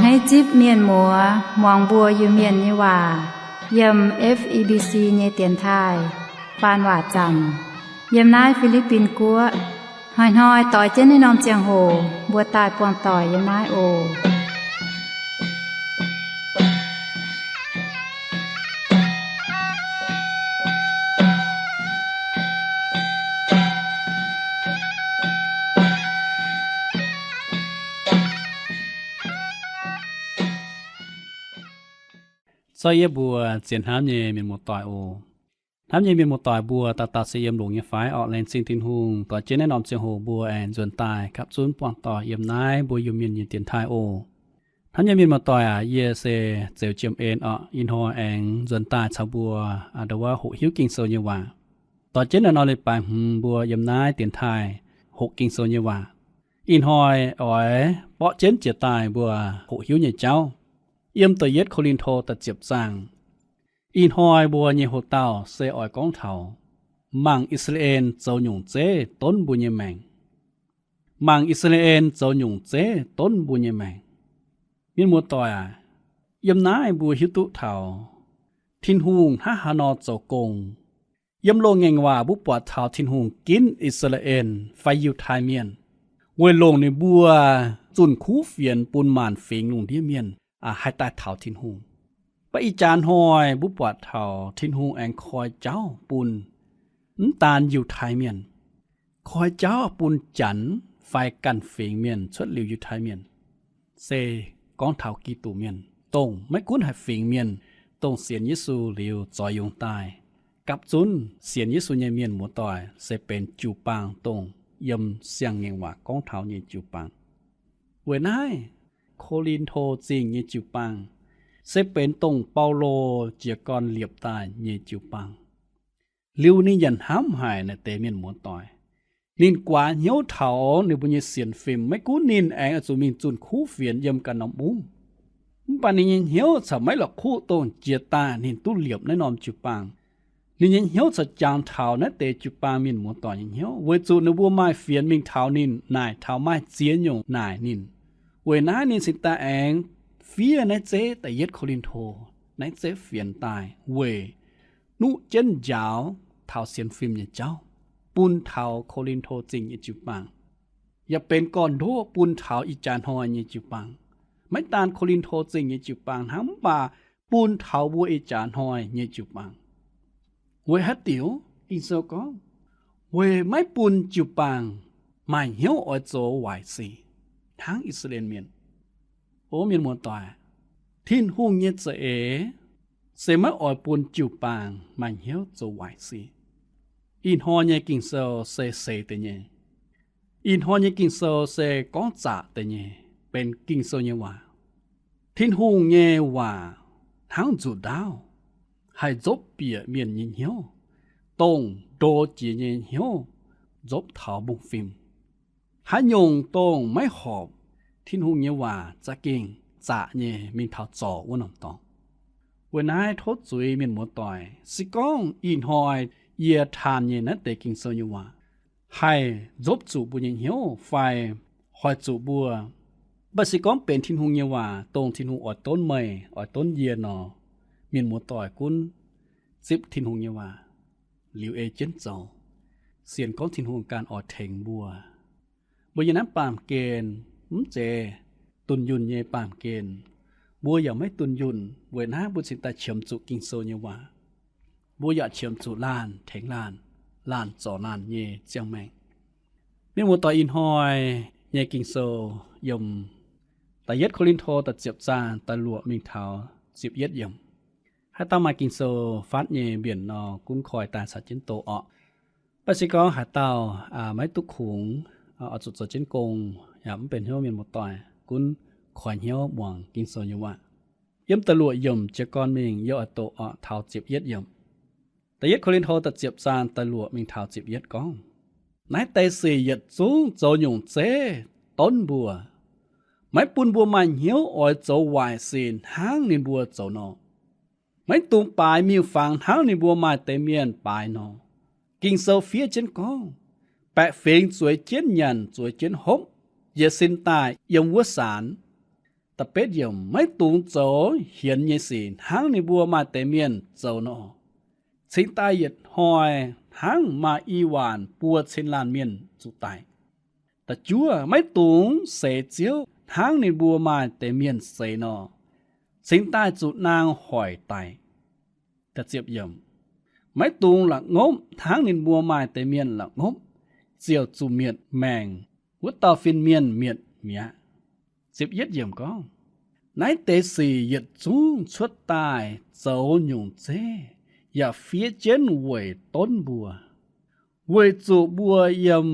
Naaiv zipv mienh muoz muangx mbuo Iu-Mienh nyei waac yiem F E B C nyei dienx taaih faan waac zanc yiem naaiv Fi^li^bin Guoqv. Hnoi-hnoi doix jienv naaiv norm ziangh hoc mbuo daaih buangh doic yiem naaiv oc. Zorqv yie mbuo zien hnamv nyei mienh muoz-doic oc. Hnamv nyei mienh muoz-doic mbuo dauh dauh se yiem longx nyei fai? Orqc, laengz zingh Tin-Hungh doix jienv naaiv norm ziangh hoc mbuo aengx nzuonx daaih gapv zunv buangh doic yiem naaiv mbuo Iu-Mienh nyei dienx taaih oc. Hnamv nyei mienh muoz-doic aac, yie se Zeux Jiem En orqc. Ih hnoi aengx nzuonx daaih caux mbuo ndo wuov hoqc hiuv Ging-Sou nyei waac. Doix jienv naaiv norm leiz-baaix hmz mbuo yiem naaiv dienx taaih hoqc Ging-Sou nyei waac. Ih hnoi oix borqv jienv jiex daaih mbuo hoqc hiuv nyei jauv yiem da'yietv Ko^lin^to da'ziepc zaang. Ih hnoi mbuo nyei hoc-dauh se oix gorngv taux mangc I^saa^laa^en zoux nyungc zeiv donv mbuo nyei maengc. Mangc I^saa^laa^en zoux nyungc zeiv donv mbuo nyei maengc. Mienh muoz-doic aac, yiem naaiv mbuo hiuv duqv taux Tin-Hungh hnangv haaix nor zoux gong. Yiem loz-ngaengc waac mbuo buatc taux Tin-Hungh ginv I^saa^laa^en fai Yiutai Mienh weic longc ninh mbuo zunh kuv fienx bun maanc fingx lungh ndiev mienh haih daaih taux Tin-Hungh. Mv baac ih jaax hnoi mbuo buatc taux Tin-Hungh aengx koi jauv bun mv daan Yiutai Mienh, koi jauv bun Janx fai ganh fingx mienh cuotv liuz Yiutai Mienh, se gorngv taux Giduc Mienh, dongh maiv gunv haaix fingx mienh, dongh sienx Yesu liuz zoix yungz daaih, gapv zunv sienx Yesu nyei mienh muoz-doic se benx jiu-baang dongh yiem Siang-Ngaengc Waac gorngv taux nyei jiu-baang. Weic naaiv, Ko^lin^to Zingh nyei jiu-baang se benx dongh Baulo jiez gorn liepc daaih nyei jiu-baang. Liuz ninh yaac hnamv haic naaiv deix mienh muoz-doic. Ninh guaax hnyouv taux ninh mbuo nyei sienx fim, maiv gunv ninh aengx oix zuqc mingh zunh kuv fienx yiem ganh norm mungv, mv baac ninh nyei hnyouv corc maiv la'kuqv dongh jiex daaih ninh duqv liepc naaiv norm jiu-baang. Ninh nyei hnyouv corc jangx taux naaiv deix jiu-baang mienh muoz-doic nyei hnyouv, weic zuqc ninh mbuo maaih fienx mingh taux ninh, naaic taux maaih ziex nyungc naaic ninh. Weic naaiv ninh cingx daaih aengx fiev naaiv zeiv da'yietv Ko^lin^to naaiv zeiv fienx daaih weic nuqv jienv njaaux taux sienx fim nyei jauv bun taux Ko^lin^to Zingh nyei jiu-baang, yaac benx gorn-ndoqv bun taux ih jaax hnoi nyei jiu-baang. Maiv daan Ko^lin^to Zingh nyei jiu-baang hnangv, mv baac bun taux mbuo ih jaax hnoi nyei jiu-baang. Weic haaix diuc? Ging-Sou gorngv, weic maiv bun jiu-baang maaih hnyouv oix zoux waaic sic hnangv I^saa^laa^en Mienh. O mienh muoz-doic, Tin-Hungh nyei za'eix se maiv oix bun jiu-baang maaih hnyouv zoux waaic sic. Ih hnoi nyei Ging-Sou se seix deix nyei. Ih hnoi nyei Ging-Sou se gorngv zaqc deix nyei, benx Ging-Sou nyei waac. Tin-Hungh nyei waac hnangv nzuqc ndaauv, haih nzopv bieqc mienh nyei hnyouv, dongh ndo jiex nyei hnyouv nzopv taux mbungv-fim. Haaix nyungc dongh maiv horpc Tin-Hungh nyei waac za'gengh zaqc nyei mingh taux zorc wuov norm dorngx. Weic naaiv tov zuiz mienh muoz-doic, se gorngv ih hnoi yie taan nyei naaiv deix Ging-Sou nyei waac haih nzopv zuqc mbuo nyei hnyouv fai hoic zuqc mbuo, mv baac se gorngv benx Tin-Hungh nyei waac dongh Tin-Hungh oix donv meih, oix donv yie nor, mienh muoz-doic gunv zipv Tin-Hungh nyei waac liuz ei jienv zoux, sienx gorngv Tin-Hungh ganh oix tengx mbuo. Mbuo nyei naaiv baamh gen mv zeiz dunh yunh nyei baamh gen. Mbuo yaac maiv dunh yunh, weic naaiv mbuo cingx daaih qiemx zuqc Ging-Sou nyei waac. Mbuo yaac qiemx zuqc laanh tengx laanh, laanh zorc laanh nyei ziangh maengc. Mienh muoz-doic, ih hnoi nyei Ging-Sou yiem da'yietv Ko^lin^to da'ziepc zaang da'luoqc mingh taux ziepc yietv yiemc. Haaix dauh maaih Ging-Sou faatv nyei mbienc nor, gunv koi daaih caux jienv doz orqc. Mv baac se gorngv haaix dauh maiv duqv kungx, oix zuqc zoux jienv gong, yaac mv benx hnyouv, mienh muoz-doic gunv koi hnyouv muangx Ging-Sou nyei waac. Yiem da'luoqc yiemc jiez gorn mingh yie oix doqc orqc taux ziepc yietv yiemc. Da'yietv Ko^lin^to da'ziepc zaang da'luoqc mingh taux ziepc yietv gorngv, naaiv deix sic yietc zungv zoux nyungc zeiv donv mbuo, maiv bun mbuo maaih hnyouv oix zoux waaic sic hnangv ninh mbuo zoux nor. Maiv dungx baaix miuc-fangx hnangv ninh mbuo maaih deix mienh baaix nor. Ging-Sou fiev jienv gorngv, baeqc fingx zueiz jienv nyanc zueiz jienv hopv, jiez sin daaih yiem wuov saanx. Da'betv yiemc, maiv dungx zoux hienx nyei sic hnangv ninh mbuo maaih deix mienh zoux nor, cingx daaih yietc hnoi hnangv maaih i waanc buo cin laanh mienh zuqc daic. Da'juov, maiv dungx seix Ziouv hnangv ninh mbuo maaih deix mienh seix nor, cingx daaih zuqc naang hoic daic. Maiv dungx la'ngopv hnangv ninh mbuo maaih deix mienh la'ngopv, ziouc zuqc mietc maengc wuov dauh fin-mienh mietc mi'aqv. Gorngv, naaiv deix sic yietc zungv cuotv daaih zoux nyungc zeiv yaac fiev jienv weic donv mbuo, weic zuqc mbuo yiem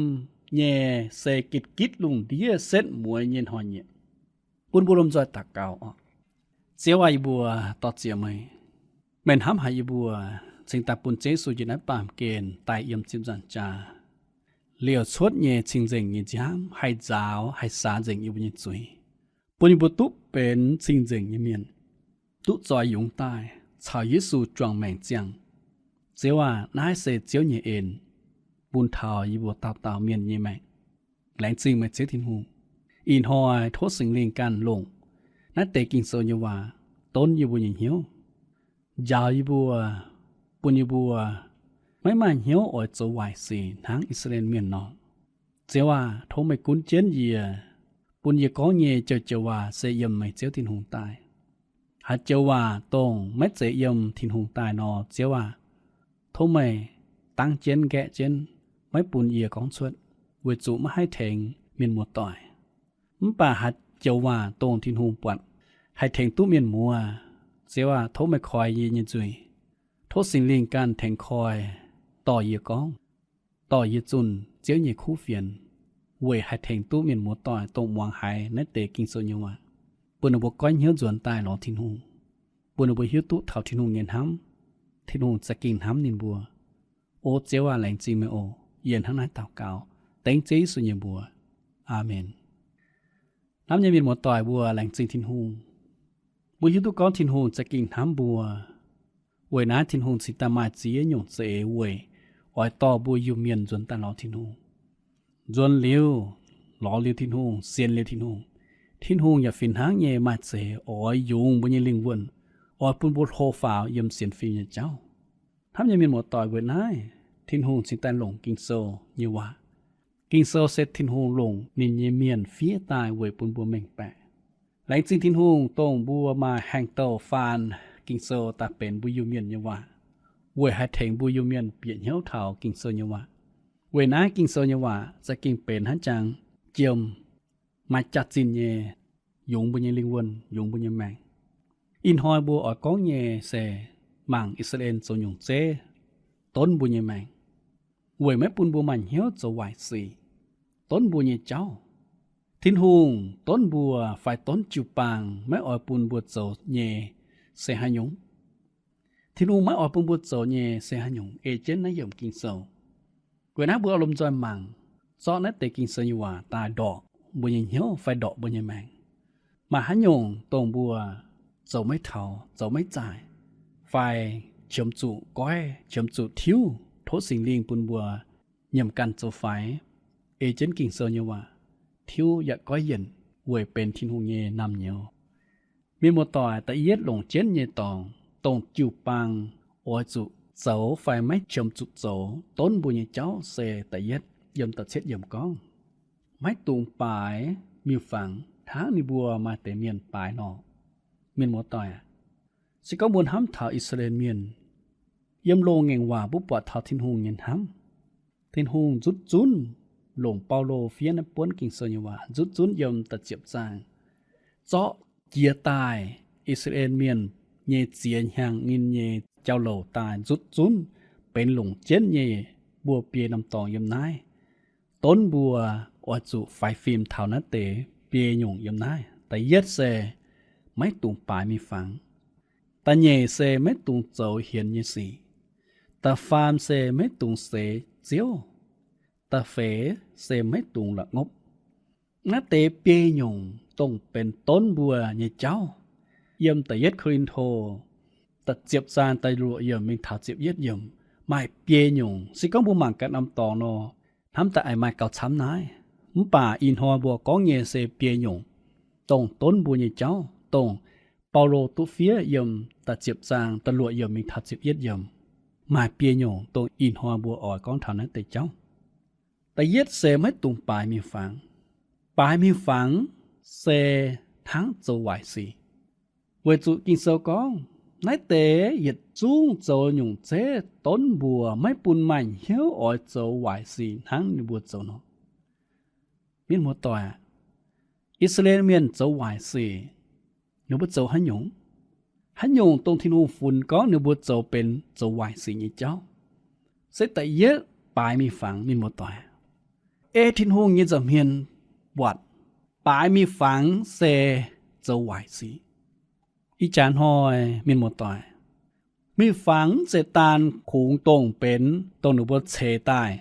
nyei se gitv-gitv lungh ndiev setv mueiz nyei hnoi-nyieqc. Bun mbuo lomh nzoih daux gaux oc. Ziouv aac, yie mbuo dor-ziec meih. Meih hnamv haic yie mbuo, cingx daaih bun Ziouv Yesu njiec naaiv baamh gen daaih yiem ziepc nzaangc jaax, liouc cuotv nyei cing-nzengc nyei nziaamv haih nzaaux haih saax nzengc yie mbuo nyei zuiz, bun yie mbuo duqv benx cing-nzengc nyei mienh, duqv zoix yungz daaih caux Yesu juangc maengc ziangh. Ziouv aac, naaiv se Ziouv nyei en bun taux yie mbuo dauh dauh mienh nyei maengc. Laengz zingh meih Ziouv Tin-Hungh. Ih hnoi tov Singx Lingh ganh longc naaiv deix Ging-Sou nyei waac donv yie mbuo nyei hnyouv, njaaux yie mbuo, bun yie mbuo maiv maaih hnyouv oix zoux waaic sic hnangv I^saa^laa^en Mienh nor. Ziouv aac, tov meih gunv jienv yie, bun yie gorngv nyei joux-joux waac se yiem meih Ziouv Tin-Hungh daaih. Haaix joux waac dongh maiv zeiz yiem Tin-Hungh daaih nor, Ziouv aac, tov meih dangv jienv nqaeqv jienv, maiv bun yie gorngv cuotv, weic zuqc maiv haih tengx mienh muoz-doic. Mv baac haaix joux waac dongh Tin-Hungh buatc haih tengx duqv mienh muoz, Ziouv aac, tov meih koi yie nyei nzuih. Tov Singx Lingh ganh tengx koi, dorh yie gorngv, dorh yie zunh Ziouv nyei kuv fienx, weic haih tengx duqv mienh muoz-doic dongh muangx haiz naaiv deix Ging-Sou nyei waac, bun ninh mbuo goiv hnyouv nzuonx daaih lorz Tin-Hungh, bun ninh mbuo hiuv duqv taux Tin-Hungh nyei hnamv, Tin-Hungh za'gengh hnamv ninh mbuo. O Ziouv aac, laengz zingh meih oc. Yie hnangv naaiv daux gaux dengv Ziouv Yesu nyei mbuox. Aamen. Hnamv nyei mienh muoz-doic mbuo, laengz zingh Tin-Hungh. Mbuo hiuv duqv gorngv Tin-Hungh za'gengh hnamv mbuo. Weic naaiv Tin-Hungh cingx daaih maaih ziex nyungc za'eix weic oix dorh mbuo Iu-Mienh nzuonx daaih lorz Tin-Hungh. Nzuonx liuz, lorz liuz Tin-Hungh, sienx liuz Tin-Hungh, Tin-Hungh yaac fih hnangv nyei maaih zeix oix yungz mbuo nyei lingh wuonh, oix bun mbuo hlo faaux yiem sienx fim nyei jauv. Hnamv nyei mienh muoz-doic, weic naaiv Tin-Hungh cingx daaih longc Ging-Sou nyei waac. Ging-Sou se Tin-Hungh longc ninh nyei mienh fiev daaih weic bun mbuo mengh baeqc. Laengz zingh Tin-Hungh dongh mbuo maaih haaix dauh faan Ging-Sou daaih benx mbuo Iu-Mienh nyei waac, weic haih tengx mbuo Iu-Mienh bieqc hnyouv taux Ging-Sou nyei waac. Weic naaiv Ging-Sou nyei waac za'gengh benx hnangv jangx jiem, maaih jaax-zinh nyei, yungz mbuo nyei lingh wuonh, yungz mbuo nyei maengc. Ih hnoi mbuo oix gorngv nyei se mangc I^saa^laa^en zoux nyungc zeiv donv mbuo nyei maengc, weic maiv bun mbuo maaih hnyouv zoux waaic sic, donv mbuo nyei jauv. Tin-Hungh donv mbuo fai donv jiu-baang maiv oix bun mbuo zoux nyei se haaix nyungc? Tin-Hungh maiv oix bun mbuo zoux nyei se haaix nyungc? Ei jienv naaiv yiemc Ging-Sou. Weic naaiv mbuo oix lomh nzoih mangc, zorqv naaiv deix Ging-Sou nyei waac daaih ndorqc mbuo nyei hnyouv fai ndorqc mbuo nyei maengc. Maaih haaix nyungc dongh mbuo zoux maiv taux, zoux maiv zaaic, fai qiemx zuqc goiv, qiemx zuqc tiuv, tov Singx Lingh bun mbuo nyiemc ganh zoux faix, ei jienv Ging-Sou nyei waac tiuv yaac goiv yienc weic benx Tin-Hungh nyei naamh nyouz. Mienh muoz-doic, da'yietv longc jienv nyei dorngx, dongh jiu-baang oix zuqc zoux fai maiv qiemx zuqc zoux donv mbuo nyei jauv se da'yietv yiem da'cietv yiemc gorngv, maiv dungx baaix miuc-fangx hnangv ninh mbuo maaih deix mienh baaix nor. Mienh muoz-doic aac, se gorngv mbuo hnamv taux I^saa^laa^en Mienh, yiem loz-ngaengc waac mbuo buatc taux Tin-Hungh nyei hnamv. Tin-Hungh nzutv zunv, longc Baulo fiev naaiv buonv Ging-Sou nyei waac, nzutv zunv yiem da'ziepc zaang, zorqv jiex daaih I^saa^laa^en Mienh nyei ziex hnyangx ninh nyei jauv-louc daaih nzutv zunv benx longc jienv nyei mbuo biei norm dorngx yiem naaiv. Donv mbuo oix zuqc faix fim taux naaiv deix biei nyungc yiem naaiv. Da'yietv se maiv dungx baaix miuc-fangx. Da'nyeic se maiv dungx zoux hienx nyei sic. Da'faam se maiv dungx seix Ziouv. Da'feix se maiv dungx la'ngopv. Naaiv deix biei nyungc dongh benx donv mbuo nyei jauv. Yiem da'yietv Ko^lin^to da'ziepc zaang da'luoqc yiemc mingh taux ziepc yietv yiemc, maaih biei nyungc. Se gorngv mbuo mangc gaax norm dorngx nor, hnamv daaih aengx maaih gauh camv naaiv. Mv baac ih hnoi mbuo gorngv nyei se biei nyungc. dongh donv mbuo nyei jauv, dongh Baulo duqv fiev yiem da'ziepc zaang da'luoqc yiemc mingh taux ziepc yietv yiemc. Maaih biei nyungc dongh ih hnoi mbuo oix gorngv taux naaiv deix jauv. Da'yietv se maiv dungx baaix miuc-fangx. Baaix miuc-fangx se hnangv zoux waaic sic. Weic zuqc Ging-Sou gorngv, naaiv deix yietc zungv zoux nyungc zeiv donv mbuo, maiv bun maaih hnyouv oix zoux waaic sic hnangv ninh mbuo zoux nor. Mienh muoz-doic, I^saa^laa^en Mienh zoux waaic sic, ninh mbuo zoux haaix nyungc? Haaix nyungc dongh Tin-Hungh funx gorngv ninh mbuo zoux benx zoux waaic sic nyei jauv? Se da'yietv baaix miuc-fangx, mienh muoz-doic. Ei Tin-Hungh nyei nza'hmien buatc, baaix miuc-fangx se zoux waaic sic. Ih jaax hnoi, mienh muoz-doic, miuc-fangx mv zeiz daan kungx dongh benx dongh ninh mbuo ceix daaih,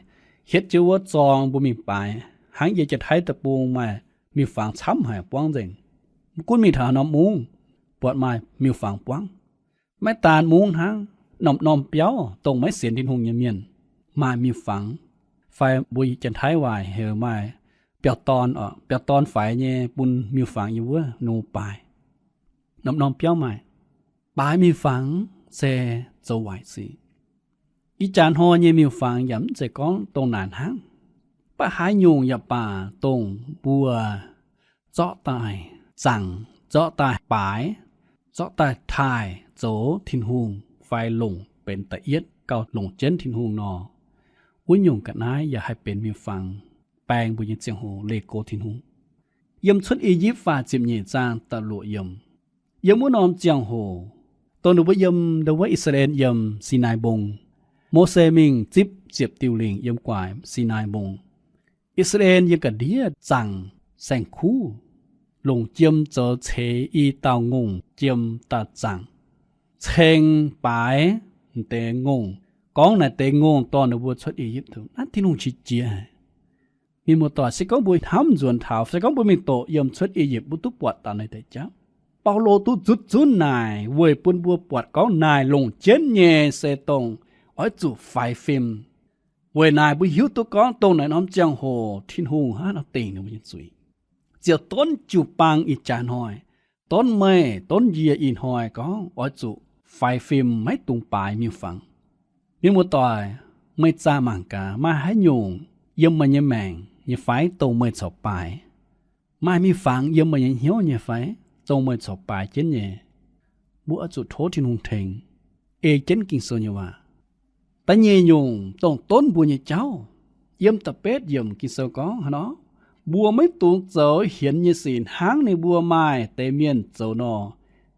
hietv jienv wuov zorng mbuo mingh baaix, hnangv yie Janx-Taiv deic-bung maaih miuc-fangx camv haic buangv nzengc. Mv gunv mingh taux haaix norm mungv, buatc maaih miuc-fangx buangv. Maiv daan mungv hnangv, norm-norm biauv dongh maiv sienx Tin-Hungh nyei mienh maaih miuc-fangx, fai mbuo Janx-Taiv waac heuc maaih biauv-dorn, biauv-dorn faix nyei bun miuc-fangx yiem wuov nor baaix. Norm-norm biauv maaih. Baaix miuc-fangx se zoux waaic sic. Ih jaax hnoi nyei miuc-fangx yaac mv zeiz gorngv dongh naaic hnangv. Mv baac haaix nyungc yaac baac dongh mbuo zorqv daaih zaangc, zorqv daaih baaix, zorqv daaih taaih zoux Tin-Hungh fai longc benx da'yietv gauh longc jienv Tin-Hungh nor, wuov nyungc ga'naaiv yaac haih benx miuc-fangx baeng mbuo nyei ziangh hoc leih go Tin-Hungh. Yiem Cuotv I^yipv faah ziepc nyeic zaang da'luoqc yiemc, yiem wuov norm ziangh hoc, dongh ninh mbuo yiem ndo wuov I^saa^laa^en yiem Sinaai Mbong, Mose mingh zipv ziepc diuh lingc yiem gu'nguaaic Sinaai Mbong. I^saa^laa^en yiem ga'ndiev zaangc saeng-kuv, longc jiem zoux ceix i dauh ngongh jiem daaih zaangc, ceng baaix deix ngongh, gorngv naaic deix ngongh dorh ninh mbuo cuotv I^yipv. Naaiv Tin-Hungh qiex jiez. Mienh muoz-doic, se gorngv mbuo hnamv nzuonx taux, se gorngv mbuo mingh doqc yiem Cuotv I^yipv, mbuo duqv buatc daaih naaiv deix jauv. Baulo duqv nzutv zunv naaic weic bun mbuo buatc gorngv naaic longc jienv nyei se dongh oix zuqc faix fim. Weic naaic mbuo hiuv duqv gorngv dongh naaiv norm ziangh hoc Tin-Hungh hnangv nor dingc ninh mbuo nyei zuiz. Ziouc donv jiu-baang ih jaax hnoi, donv meih donv yie ih hnoi gorngv oix zuqc faix fim, maiv dungx baaix miuc-fangx. Mienh muoz-doic, meih zaah mangc gaax, maaih haaix nyungc yiem meih nyei maengc nyei fai dongh meih corc baaix? Maaih miuc-fangx yiem meih nyei hnyouv nyei fai dongh meih corc baaix jienv nyei? Mbuo oix zuqc tov Tin-Hungh tengx, ei jienv Ging-Sou nyei waac. Da'nyeic nyungc dongh donv mbuo nyei jauv. Yiem da'betv yiemc Ging-Sou gorngv haaix nor, mbuo maiv dungx zoux hienx nyei sic hnangv ninh mbuo maaih deix mienh zoux nor,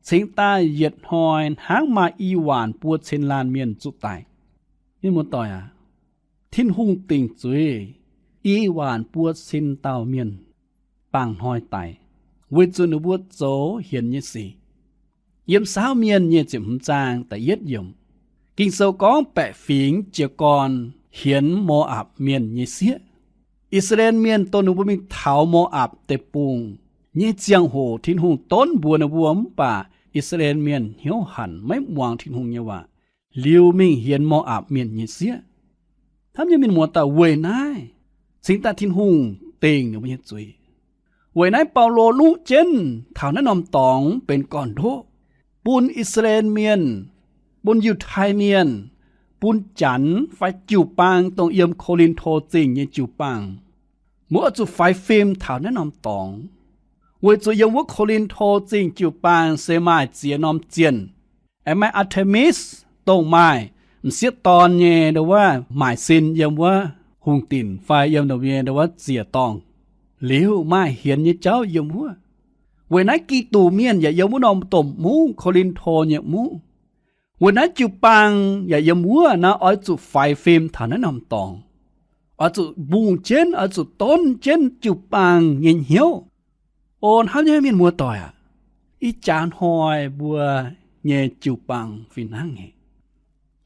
cingx daaih yietc hnoi hnangv maaih i waanc buo cin laanh mienh zuqc daic. Mienh muoz-doic aac, Tin-Hungh dingc zuiz i waanc buo cin dauh mienh bangc hnoi daic, weic zuqc ninh mbuo zoux hienx nyei sic. Yiem Saauv Mienh nyei ziepc hmz zaang da'yietv yiemc, Ging-Sou gorngv baeqc fingx jiez gorn hienx Mo^apc Mienh nyei sieqv. I^saa^laa^en Mienh dongh ninh mbuo mingh taux Mo^apc Deic-Bung nyei ziangh hoc Tin-Hungh donv mbuox ninh mbuo, mv baac I^saa^laa^en Mienh hnyouv hanc maiv muangx Tin-Hungh nyei waac, liuz mingh hienx Mo^apc Mienh nyei sieqv. Hnamv nyei mienh muoz-doic, weic naaiv cingx daaih Tin-Hungh dingc ninh mbuo nyei zuiz. Weic naaiv Baulo nuqv jienv taux naaiv norm dorngx benx gorn-ndoqv bun I^saa^laa^en Mienh, bun Yiutai Mienh, bun Janx fai jiu-baang dongh yiem Ko^lin^to Zingh nyei jiu-baang. Mbuo oix zuqc faix fim taux naaiv norm dorngx, weic zuqc yiem wuov Ko^lin^to Zingh jiu-baang se maaih ziex norm zienh. Aengx maaih Aa^te^mi dongh maaih m'sieqv dorn nyei ndo wuov maaic sin yiem wuov hungh dinc fai yiem ndo wuov ziec-dorngh. Liuz maaih hienx nyei jauv yiem wuov. Weic naaiv Giduc Mienh yaac yiem wuov norm domh mungv, Ko^lin^to nyei mungv. Weic naaiv jiu-baang yaac yiem wuov naaiv oix zuqc faix fim taux naaiv norm dorngx. Oix zuqc mbungh jienv, oix zuqc donv jienv jiu-baang nyei hnyouv. O hnamv nyei mienh muoz-doic aac, ih jaax hnoi mbuo nyei jiu-baang fih hnangv nyei.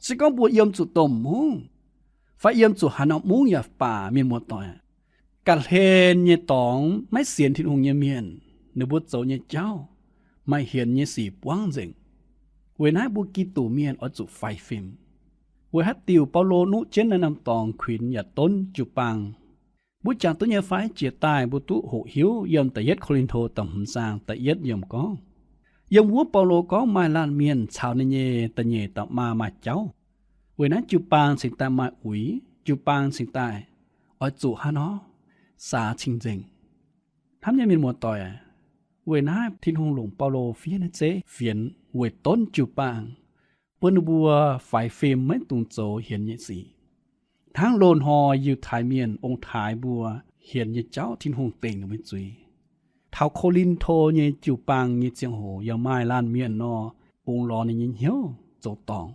Se gorngv mbuo yiem zuqc domh mungv, fai yiem zuqc haaix norm mungv yaac baac, mienh muoz-doic aac, ga'hlen nyei dorngx maiv sienx Tin-Hungh nyei mienh, ninh mbuo zoux nyei jauv maaih hienx nyei sic buangv nzengc. Weic naaiv mbuo Giduc Mienh oix zuqc faix fim. Weic haaix diuc Baulo nuqv jienv naaiv norm dorngx kuinx yaac donv jiu-baang? Mbuo jangx duqv nyei fai? Jiex daaih mbuo duqv hoqc hiuv yiem da'yietv Ko^lin^to da'hmz zaang da'yietv yiemc gorngv, yiem wuov Baulo gorngv maaih laanh mienh caux ninh nyei da'nyeic dauh maa maaih jauv. Weic naaiv jiu-baang cingx daaih maaih uix, jiu-baang cingx daaih oix zuqc hnangv nor saax cing-nzengc. Hnamv nyei mienh muoz-doic, weic naaiv Tin-Hungh longc Baulo fiev naaiv zeiv fienx weic donv jiu-baang, bun ninh mbuo faix fim maiv dungx zoux hienx nyei sic. Hnangv loz-hnoi Yiutai Mienh ong-taaix mbuo hienx nyei jauv Tin-Hungh dingc ninh mbuo nyei zuiz. Taux Ko^lin^to nyei jiu-baang nyei ziangh hoc yaac maaih laanh mienh nor, bungx lorz ninh nyei hnyouv zoux dorngc.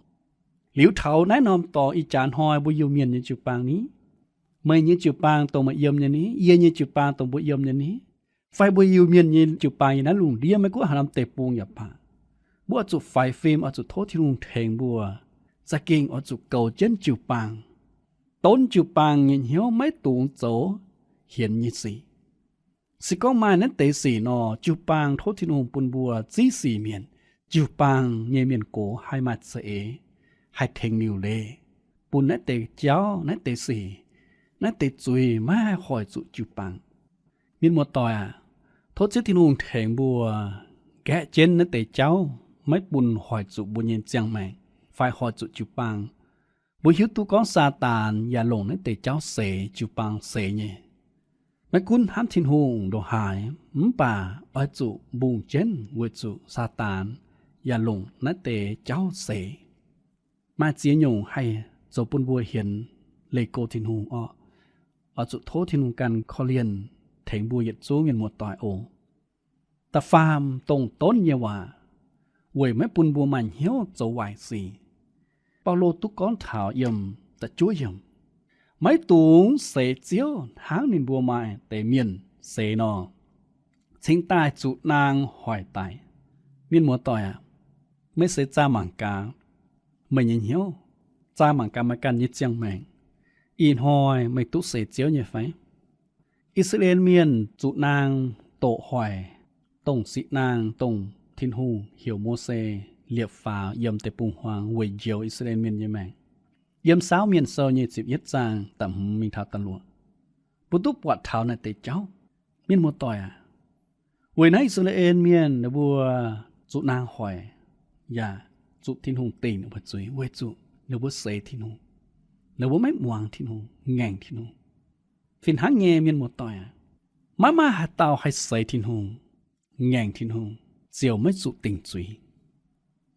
Liuz taux naaiv norm dorngx, ih jaax hnoi mbuo Iu-Mienh nyei jiu-baang ni, meih nyei jiu-baang dongh meih yiem nyei ni, yie nyei jiu-baang dongh mbuo yiem nyei ni, fai mbuo Iu-Mienh nyei jiu-baang yiem naaiv lungh ndiev, maiv gunv haaix norm deic-bung yaac baac, mbuo oix zuqc faix fim, oix zuqc tov Tin-Hungh tengx mbuo. Za'gengh oix zuqc goux jienv jiu-baang, donv jiu-baang nyei hnyouv maiv dungx zoux hienx nyei sic. Se gorngv maaih naaiv deix sic nor, jiu-baang tov Tin-Hungh bun mbuo ziv sic mienh, jiu-baang nyei mienh gox haih maaih za'eix, haih tengx liuc leiz, bun naaiv deix jauv, naaiv deix sic, naaiv deix zuiz maiv haih hoic zuqc jiu-baang. Mienh muoz-doic aac, tov Ziouv Tin-Hungh tengx mbuo nqaeqv jienv naaiv deix jauv maiv bun hoic zuqc mbuo nyei ziangh maengc fai hoic zuqc jiu-baang. Mbuo hiuv duqv gorngv Saadaan yaac longc naaiv deix jauv seix jiu-baang seix nyei. Maiv gunv hnamv Tin-Hungh ndongc haaix, mv baac oix zuqc mbungh jienv weic zuqc Saadaan yaac longc naaiv deix jauv seix. Maaih ziex nyungc haih zoux bun mbuo hienx leih go Tin-Hungh orqc. Oix zuqc tov Tin-Hungh ganh korv-lienh tengx mbuo yietc zungv mienh muoz-doic oc. Da'faam, dongh donv nyei waac weic maiv bun mbuo maaih hnyouv zoux waaic sic. Baulo duqv gorngv taux yiem da'juov yiemc, maiv dungx seix Ziouv hnangv ninh mbuo maaih deix mienh seix nor, cingx daaih zuqc naang hoic daic. Mienh muoz-doic aac, meih seix zaah mangc gaax meih nyei hnyouv, zaah mangc gaax meih ganh nyei ziangh maengc. Ih hnoi meih duqv seix Ziouv nyei fai? I^saa^laa^en Mienh zuqc naang doqc hoic, dongh siqv naang dongh Tin-Hungh heuc Mose liepc faaux yiem deic-bung-huaang weic njoux I^saa^laa^en Mienh nyei maengc. Yiem Saauv Mienh Sou nyei ziepc yietv zaang da'hmz mingh taux da'luoqc, mbuo duqv buatc taux naaiv deix jauv. Mienh muoz-doic aac, weic naaiv I^saa^laa^en Mienh ninh mbuo zuqc naang hoic yaac zuqc Tin-Hungh dingc ninh mbuo zuiz weic zuqc ninh mbuo seix Tin-Hungh. Ninh mbuo maiv muangx Tin-Hungh, ngaengc Tin-Hungh. Fih hnangv nyei, mienh muoz-doic aac, maiv maaih haaix dauh haih seix Tin-Hungh, ngaengc Tin-Hungh, ziouc maiv zuqc dingc zuiz.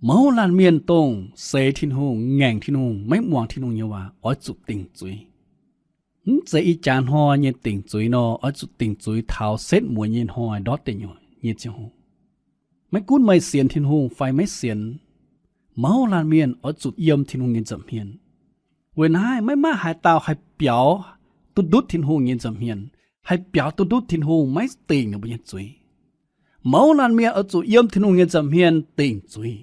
Mouz laanh mienh dongh seix Tin-Hungh, ngaengc Tin-Hungh, maiv muangx Tin-Hungh nyei waac oix zuqc dingc zuiz. Mv zeiz ih jaax hnoi nyei dingc zuiz nor, oix zuqc dingc zuiz taux setv mueiz nyei hnoi ndortv deic nyuoqc nyei ziangh hoc. Maiv gunv meih sienx Tin-Hungh fai maiv sienx, mouz laanh mienh oix zuqc yiem Tin-Hungh nyei nza'hmien. Weic naaiv maiv maaih haaix dauh haih biaux duqv ndutv Tin-Hungh nyei nza'hmien, haih biaux duqv ndutv Tin-Hungh maiv dingc ninh mbuo nyei zuiz. Mouz laanh mienh oix zuqc yiem Tin-Hungh nyei nza'hmien dingc zuiz.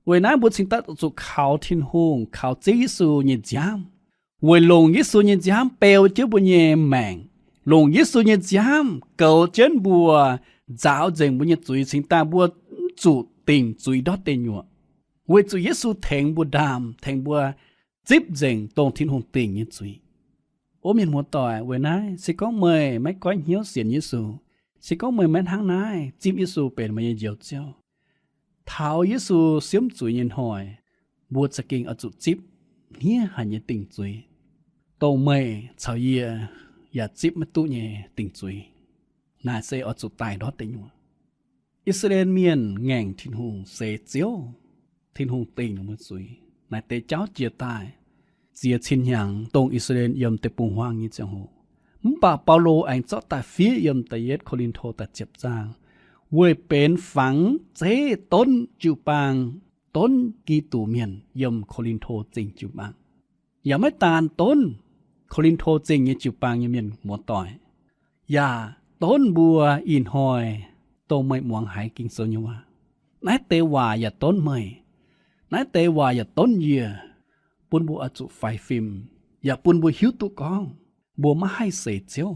Weic naaiv mbuo cingx daaih zuqc kaux Tin-Hungh, kaux Ziouv Yesu nyei nziaamv, weic longc Yesu nyei nziaamv beu jienv mbuo nyei maengc, longc Yesu nyei nziaamv goux jienv mbuo, nzaaux nzengc mbuo nyei zuiz cingx daaih mbuo mv zuqc dingc zuiz ndortv deic nyuoqc. Weic zuqc Yesu tengx mbuo ndaam, tengx mbuo zipv nzengc dongh Tin-Hungh dingc nyei zuiz. O mienh muoz-doic, weic naaiv se gorngv meih maiv goiv hnyouv sienx Yesu, se gorngv meih maiv hnangv naaiv zipv Yesu benx meih nyei Njoux Ziouv, taux Yesu siemv zuiz nyei hnoi, mbuo za'gengh oix zuqc zipv hniev haic nyei dingc zuiz, dongh meih caux yie yaac zipv maiv duqv nyei dingc zuiz. Naaic se oix zuqc daaih ndortv deic nyuoqc. I^saa^laa^en Mienh ngaengc Tin-Hungh, seix Ziouv, Tin-Hungh dingc ninh mbuo zuiz. Naaic deix jauv jiex daaih ziex cin hnyangx dongh I^saa^laa^en yiem deic-bung-huaang nyei ziangh hoc. Mv baac Baulo aengx zorqv daaih fiev yiem da'yietv Ko^lin^to da'ziepc zaang, weic benx fangx zeiv donv jiu-baang, donv Giduc Mienh yiem Ko^lin^to Zingh jiu-baang. Yaac maiv daan donv Ko^lin^to Zingh nyei jiu-baang nyei mienh muoz-doic, yaac donv mbuo ih hnoi dongh meih muangx haiz Ging-Sou nyei waac. Naaiv deix waac yaac donv meih. Naaiv deix waac yaac donv yie, bun mbuo oix zuqc faix fim, yaac bun mbuo hiuv duqv gorngv mbuo maiv haih seix Ziouv.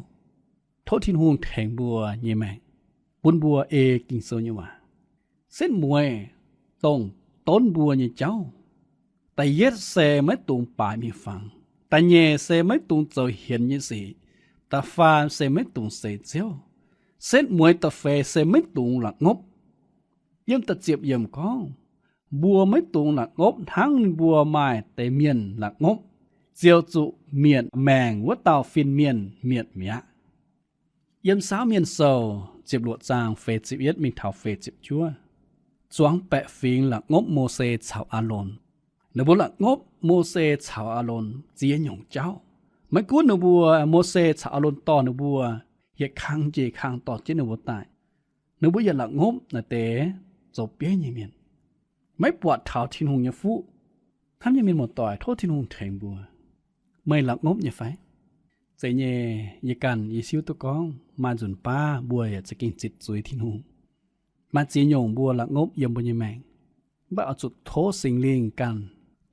Tov Tin-Hungh tengx mbuo nyei maengc, bun mbuo ei Ging-Sou nyei waac. Setv mueiz dongh donv mbuo nyei jauv, da'yietv se maiv dungx baaix miuc-fangx. Da'nyeic se maiv dungx zoux hienx nyei sic. Da'faam se maiv dungx seix ziouv. Setv mueiz da'feix se maiv dungx la'ngopv. Yiem da'ziepc yiemc gorngv, mbuo maiv dungx la'ngopv hnangv ninh mbuo maaih deix mienh la'ngopv, ziouc zuqc mietc maengc wuov dauh fin-mienh mietc mi'aqv. Yiem Saauv Mienh Sou ziepc luoqc zaang feix ziepc yietv mingh taux feix ziepc juov, zuangx baeqc fingx la'ngopv Mose caux Aalon. Ninh mbuo la'ngopv Mose caux Aalon ziex nyungc jauv. Maiv gunv ninh mbuo, Mose caux Aalon dorh ninh mbuo, yietc kang njiec kang dorh jienv ninh mbuo daaih, ninh mbuo yaac la'ngopv naaiv deix zoux bieiv nyei mienh, maiv buatc taux Tin-Hungh nyei fuqv. Hnamv nyei mienh muoz-doic, tov Tin-Hungh tengx mbuo. Meih la'ngopv nyei fai? Zeiz nyei, yie ganh yie hiuv duqv gorngv maaih nzunc baav mbuo yaac za'gengh zitc zuiz Tin-Hungh. Maaih ziex nyungc mbuo la'ngopv yiem mbuo nyei maengc. Mv baac oix zuqc tov Singx Lingh ganh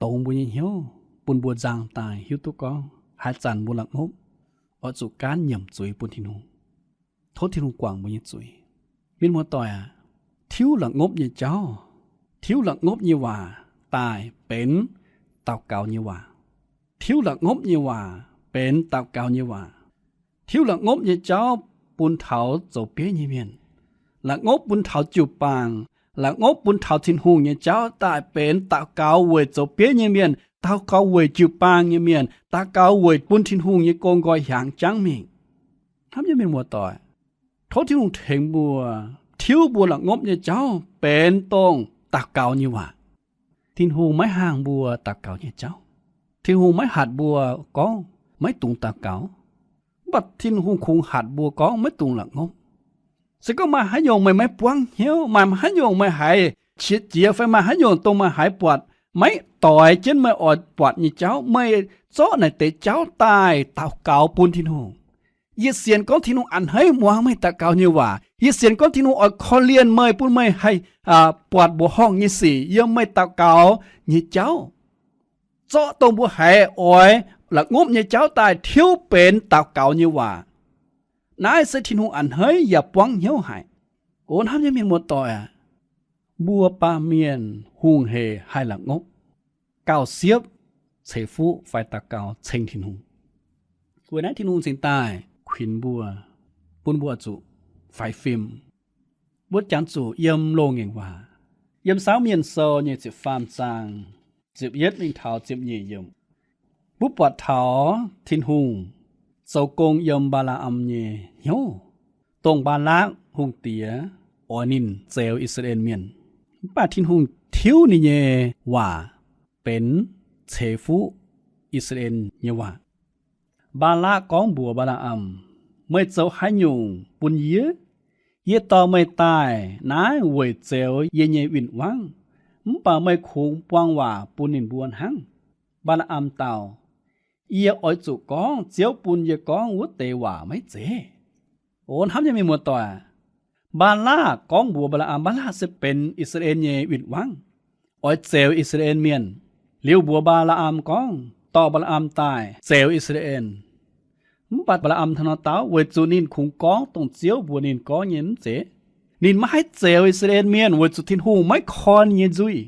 dongz mbuo nyei hnyouv, bun mbuo nzang daaih hiuv duqv gorngv haaix zanc mbuo la'ngopv, oix zuqc gaanv nyiemc zuiz bun Tin-Hungh. Tov Tin-Hungh guangc mbuo nyei zuiz. Mienh muoz-doic aac, tiuv la'ngopv nyei jauv, tiuv la'ngopv nyei waac daaih benx daux gaux nyei waac. Tiuv la'ngopv nyei waac benx daux gaux nyei waac. Tiuv la'ngopv nyei jauv bun taux zoux bieiv nyei mienh. La'ngopv bun taux jiu-baang, la'ngopv bun taux Tin-Hungh nyei jauv daaih benx daux gaux weic zoux bieiv nyei mienh, daux gaux weic jiu-baang nyei mienh, daux gaux weic bun Tin-Hungh nyei gong nqoi hiaangx jangv mingh. Hnamv nyei mienh muoz-doic, tov Tin-Hungh tengx mbuo, tiuv mbuo la'ngopv nyei jauv benx dongh daux gaux nyei waac. Tin-Hungh maiv hangh mbuo daux gaux nyei jauv. Tin-Hungh maiv hatc mbuo gorngv maiv dungx daux gaux. Mv baac Tin-Hungh kungx hatc mbuo gorngv maiv dungx la'ngopv. Se gorngv maaih haaix nyungc meih maiv buangv hnyouv, maaih haaix nyungc meih haiz qiex jiez fai maaih haaix nyungc dongh meih haiz buatc maiv doix jienv meih oix buatc nyei jauv, meih zorqv naaic deix jauv daaih daux gaux bun Tin-Hungh. Yie sienx gorngv Tin-Hungh a'hneiv muangx meih daux gaux nyei waac. Yie sienx gorngv Tin-Hungh oix korv-lienh meih, bun meih haih buatc mbuoqc horngh nyei sic yiem meih daux gaux nyei jauv. Zorqv dongh mbuo haiz oix la'ngopv nyei jauv daaih tiuv benx daux gaux nyei waac. Naaiv se Tin-Hungh a'hneiv yaac buangv hnyouv haic. O hnamv nyei mienh muoz-doic aac, mbuo baamh mienh hungh heic haih la'ngopv, gauh siepv ceix fuqv fai daux gaux ceng Tin-Hungh. Weic naaiv Tin-Hungh cingx daaih kuinx mbuo, bun mbuo zuqc faix fim. Mbuo jangx zuqc yiem loz-ngaengc waac, yiem Saauv Mienh Sou nyei ziepc faam zaang, ziepc yietv mingh taux ziepc nyeic yiemc. Mbuo buatc taux Tin-Hungh zoux gong yiem Mbaa^laa^am nyei hnyouv, dongh Mbaa^lakv hungh diex oix ninh zeux I^saa^laa^en Mienh. Mv baac Tin-Hungh tiuv ninh nyei waac benx ceix fuqv I^saa^laa^en nyei waac. Mbaa^lakv gorngv mbuox Mbaa^laa^am, Meih zoux haaix nyungc bun yie? Yie dorh meih daaih naaiv weic zoux yie nyei win-wangv, mv baac meih kungx buang waac bun ninh mbuo hnangv. Mbaa^laa^am dau, Yie oix zuqc gorngv Ziouv bun yie gorngv wuov deix waac maiv zeiz? O hnamv nyei mienh muoz-doic, Mbaa^lakv gorngv mbuox Mbaa^laa^am, Mbaa^lakv se benx I^saa^laa^en nyei win-wangv, oix zeux I^saa^laa^en Mienh. Liuz mbuox Mbaa^laa^am gorngv dorh Mbaa^laa^am daaih zeux I^saa^laa^en. Mv baac Mbaa^laa^am hnangv nor dau, weic zuqc ninh kungx gorngv dongh Ziouv mbuox ninh gorngv nyei mv zeiz. Ninh maiv haih zeux I^saa^laa^en Mienh weic zuqc Tin-Hungh maiv korv ninh nyei nzuih,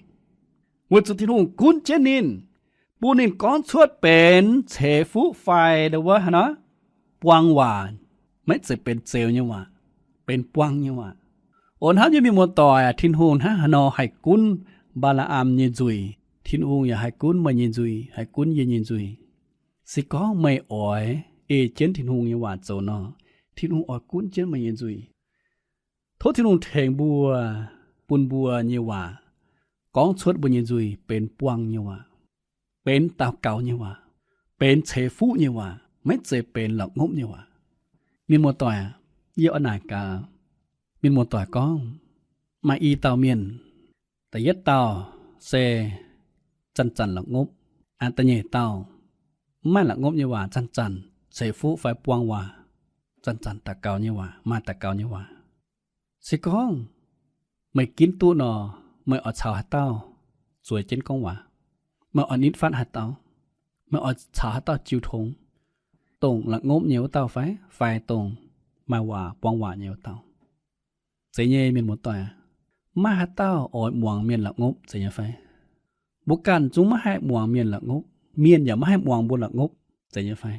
weic zuqc Tin-Hungh gunv jienv ninh, bun ninh gorngv cuotv benx ceix fuqv fai ndo wuov haaix nor, buang waac, maiv zeiz benx zeux nyei waac, benx buang nyei waac. O hnamv nyei mienh muoz-doic, Tin-Hungh hnangv haaix nor haih gunv Mbaa^laa^am nyei nzuih, Tin-Hungh yaac haih gunv meih nyei nzuih, haih gunv yie nyei nzuih. Se gorngv meih oix ei jienv Tin-Hungh nyei waac zoux nor, Tin-Hungh oix gunv jienv meih nyei nzuih. Tov Tin-Hungh tengx mbuo, bun mbuo nyei waac gorngv cuotv mbuo nyei nzuih benx buang nyei waac, benx daux gaux nyei waac, benx ceix fuqv nyei waac, maiv zeiz benx la'ngopv nyei waac. Mienh muoz-doic, yie oix naaic gaax mienh muoz-doic gorngv, maaih i dauh mienh, da'yietv dauh se zanc-zanc la'ngopv, da'nyeic dauh mv maaih la'ngopv nyei waac, zanc-zanc ceix fuqv fai buang waac, zanc-zanc daux gaux nyei waac, maaih daux gaux nyei waac. Se gorngv meih ginv duqv nor, meih oix caux haaix dauh zueiz jienv gorngv waac? Meih oix nitv fatv haaix dauh? Meih oix caux haaix dauh jiu tong? Dongh la'ngopv nyei wuov dauh fai, fai dongh maaih waac buang waac nyei wuov dauh? Zeiz nyei mienh muoz-doic, maiv maaih haaix dauh oix muangx mienh la'ngopv, zeiz nyei fai? Mbuo ganh zungv maiv haih muangx mienh la'ngopv, mienh yaac maiv haih muangx mbuo la'ngopv, zeiz nyei fai?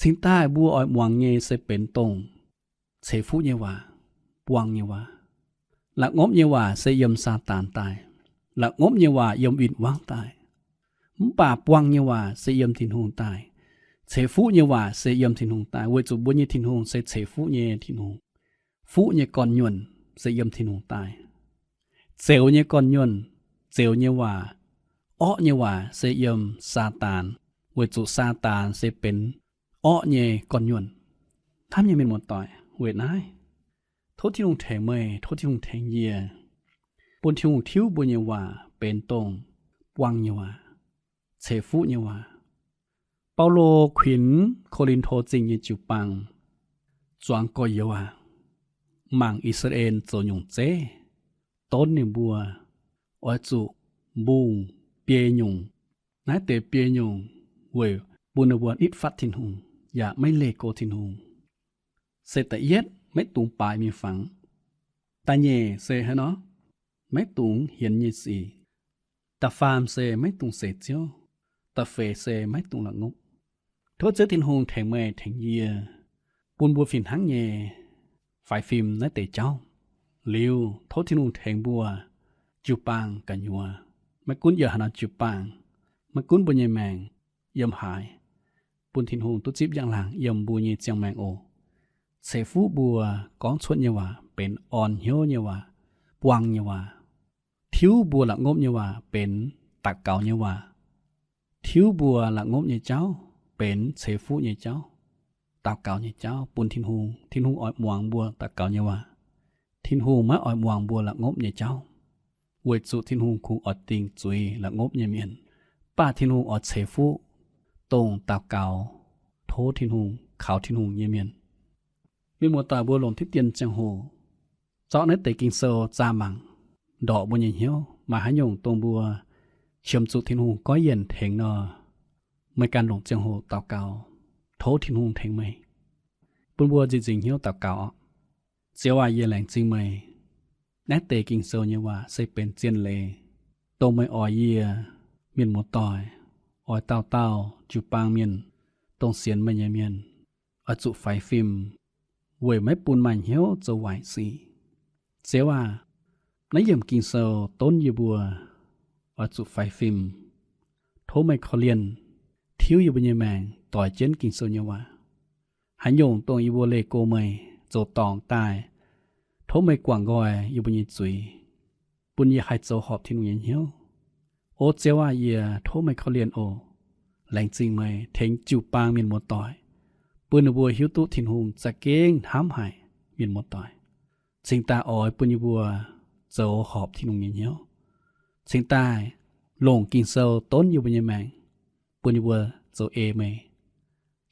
Cingx daaih mbuo oix muangx nyei se benx dongh ceix fuqv nyei waac, buang nyei waac. La'ngopv nyei waac se yiem Saadaan daaih. La'ngopv nyei waac yiem win-wangv daaih. Mv baac buang nyei waac se yiem Tin-Hungh daaih. Ceix fuqv nyei waac se yiem Tin-Hungh daaih, weic zuqc mbuo nyei Tin-Hungh se ceix fuqv nyei Tin-Hungh. Fuqv nyei gorn-nyuonh se yiem Tin-Hungh daaih. Zeux nyei gorn-nyuonh, zeux nyei waac, orqv nyei waac se yiem Saadaan, weic zuqc Saadaan se benx orqv nyei gorn-nyuonh. Hnamv nyei mienh muoz-doic, weic naaiv, tov Tin-Hungh tengx meih, tov Tin-Hungh tengx yie, bun Tin-Hungh tiuv mbuo nyei waac benx dongh buang nyei waac, ceix fuqv nyei waac. Baulo kuinx Ko^lin^to Zingh nyei jiu-baang zuangx gorx-youz aac, mangc I^saa^laa^en zoux nyungc zeiv, donv ninh mbuo oix zuqc mbungh biei nyungc. Naaiv deix biei nyungc weic bun ninh mbuo nitv fatv Tin-Hungh yaac maiv leih go Tin-Hungh. Se da'yietv, maiv dungx baaix miuc-fangx. Da'nyeic se haaix nor? Maiv dungx hienx nyei sic. Da'faam se maiv dungx seix Ziouv. Da'feix se maiv dungx la'ngopv. Tov Ziouv Tin-Hungh tengx meih tengx yie, bun mbuo fih hnangv nyei faix fim naaiv deix jauv. Liuz tov Tin-Hungh tengx mbuo jiu-baang gu'nyuoz, maiv gunv yiem haaix norm jiu-baang, maiv gunv mbuo nyei maengc yiem haaix, bun Tin-Hungh duqv zipv njang-laangc yiem mbuo nyei ziangh maengc oc. Ceix fuqv mbuo gorngv cuotv nyei waac benx orn hnyouv nyei waac, buang nyei waac. Tiuv mbuo la'ngopv nyei waac benx daux gaux nyei waac. Tiuv mbuo la'ngopv nyei jauv benx ceix fuqv nyei jauv, daux gaux nyei jauv bun Tin-Hungh. Tin-Hungh oix muangx mbuo daux gaux nyei waac. Tin-Hungh maiv oix muangx mbuo la'ngopv nyei jauv, weic zuqc Tin-Hungh kungx oix dingc zuiz la'ngopv nyei mienh. Mv baac Tin-Hungh oix ceix fuqv dongh daux gaux tov Tin-Hungh, kaux Tin-Hungh nyei mienh. Mienh muoz-doic mbuo longc diqv dien ziangh hoc zorqv naaiv deix Ging-Sou zaah mangc, ndorqc mbuo nyei hnyouv. Maaih haaix nyungc dongh mbuo qiemx zuqc Tin-Hungh goiv yienc tengx nor, meih ganh longc ziangh hoc daux gaux, tov Tin-Hungh tengx meih. Bun mbuo nzieqc nzingc hnyouv daux gaux oc. Ziouv aac, yie laengz zingh meih. Naaiv deix Ging-Sou nyei waac se benx zien leiz, dongh meih oix yie mienh muoz-doic, oix dauh dauh jiu-baang mienh, dongh sienx meih nyei mienh, oix zuqc faix fim, weic maiv bun maaih hnyouv zoux waaic sic. Ziouv aac, naaiv yiemc Ging-Sou donv yie mbuo oix zuqc faix fim. Tov meih korv-lienh, tiuv yie mbuo nyei maengc doix jienv Ging-Sou nyei waac. Haaix nyungc dongh yie mbuo leih go meih zoux dorngc daaih, tov meih guangc nqoi yie mbuo nyei zuiz, bun yie haih zoux horpc Tin-Hungh nyei hnyouv. O Ziouv aac, yie tov meih korv-lienh oc. Laengz zingh meih tengx jiu-baang mienh muoz-doic, bun ninh mbuo hiuv duqv Tin-Hungh za'gengh hnamv haic mienh muoz-doic, cingx daaih oix bun yie mbuo zoux horpc Tin-Hungh nyei hnyouv, cingx daaih longc Ging-Sou donv yie mbuo nyei maengc, bun yie mbuo zoux ei meih.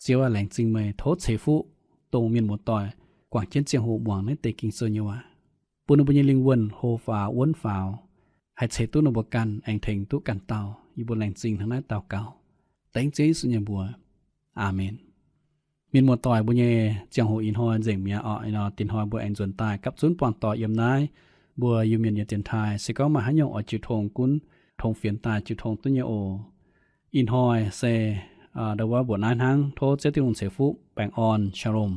Ziouv aac, laengz zingh meih tov ceix fuqv dongh mienh muoz-doic guangc jienv ziangh hoc muangx naaiv deix Ging-Sou nyei waac, bun ninh mbuo nyei lingh wuonh hlo faaux wuonv faaux, haih ceix duqv ninh mbuo ganh, aengx tengx duqv ganh dauh. Yie mbuo laengz zingh hnangv naaiv daux gaux dengv Ziouv Yesu nyei mbuox. Aamen. Mienh muoz-doic, mbuo nyei ziangh hoc ih hnoi nzengc mi'aqv oc. Ih hnoi dinh hnoi mbuo aengx nzuonx daaih gapv zunv buangh doic yiem naaiv mbuo Iu-Mienh nyei dienx taaih. Se gorngv maaih haaix nyungc oix jiu tong gunv, tong fienx daaih jiu tong duqv nyei oc. Ih hnoi se ndo wuov mbuoqc naaiv hnangv. Tov Ziouv Tin-Hungh ceix fuqv baengh orn. Shalom.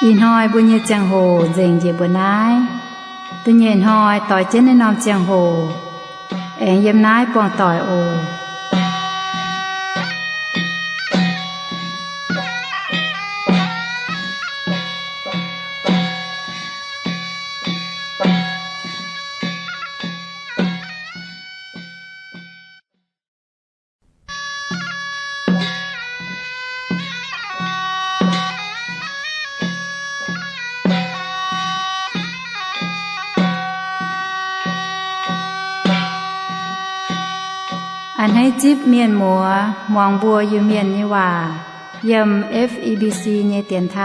Ih hnoi mbuo nyei ziangh hoc nzengc njiec mbuo naaiv. Da'nyeic hnoi doix jienv naaiv norm ziangh hoc aengx yiem naaiv buangh doic oc. A'hneiv zipv mienh muoz muangx mbuo Iu-Mienh nyei waac yiem F E B C nyei dienx taaih.